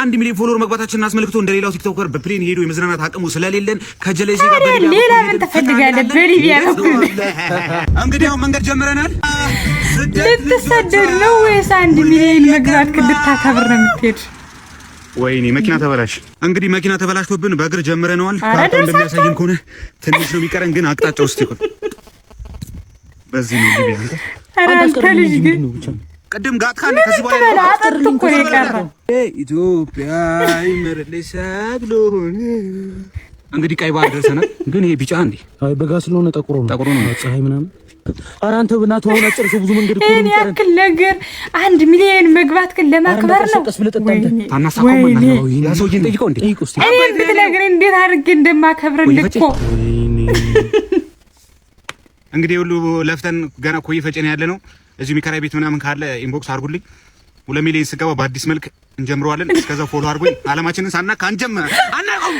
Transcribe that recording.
1 ሚሊዮን follower መግባታችንን አስመልክቶ እንደሌላው TikToker በ plane ሄዶ የመዝናናት አቅሙ ስለሌለን ከጀለሴ ጋር ታዲያ በሊቢያ ሌላ በኩል ምን ሄደን ትፈልጋለህ? ፈታ በሊቢያ እንላለን። በኩል እንግዲህ አሁን መንገድ ጀምረናል። ልትሰደድ ነው ወይስ 1 ሚሊዮን መግባት ልታከብር ነው የምትሄድ? ወይኔ መኪና ተበላሽ። እንግዲህ መኪና ተበላሽቶብን በእግር ጀምረነዋል። ኧረ ካርታው ደርሳችኋል። እንደሚያሳየን ከሆነ ትንሽ ነው የሚቀረን፣ ግን አቅጣጫ ውስጥ ይቆይ። በዚህ ነው ሊቢያ። አንተ ኧረ አንተ ልጅ ግን ቅድም ጋጥካ ከዚህ በኋላ ትበላ አጥንት እኮ ነው የቀረ። ኢትዮጵያ ይመርልሻል። እንግዲህ ቀይ ባህር ደርሰናል። ግን ይሄ ቢጫ እንዴ? አይ፣ በጋ ስለሆነ ጠቁሮ ነው። ጠቁሮ ነው። ፀሐይ ምናምን። ኧረ አንተ በእናትህ አሁን አጨርሰው፣ ብዙ መንገድ እኮ ነው ይህን የሚቀረን። ያክል ነገር 1 ሚሊዮን መግባት ግን ለማክበር ነው። ቀስ ብለህ ጠጣ አንተ። ወይኔ ታናሳቀው። ወይኔ። ያ ሰውዬን ጠይቀው እንዴ? ጠይቅ እስኪ። እኔ ብትነግረኝ እንዴት አድርጌ እንደማከብርልህ እኮ። ወይኔ። እንግዲህ ሁሉ ለፍተን ገና ኮይ ፈጨን ያለ ነው። እዚሁ የሚከራይ ቤት ምናምን ካለ inbox አድርጉልኝ። 2 ሚሊዮን ስገባ በአዲስ መልክ እንጀምረዋለን። እስከዛ follow አድርጉኝ። አላማችንን ሳናካ አንጀምር አናውቀውም።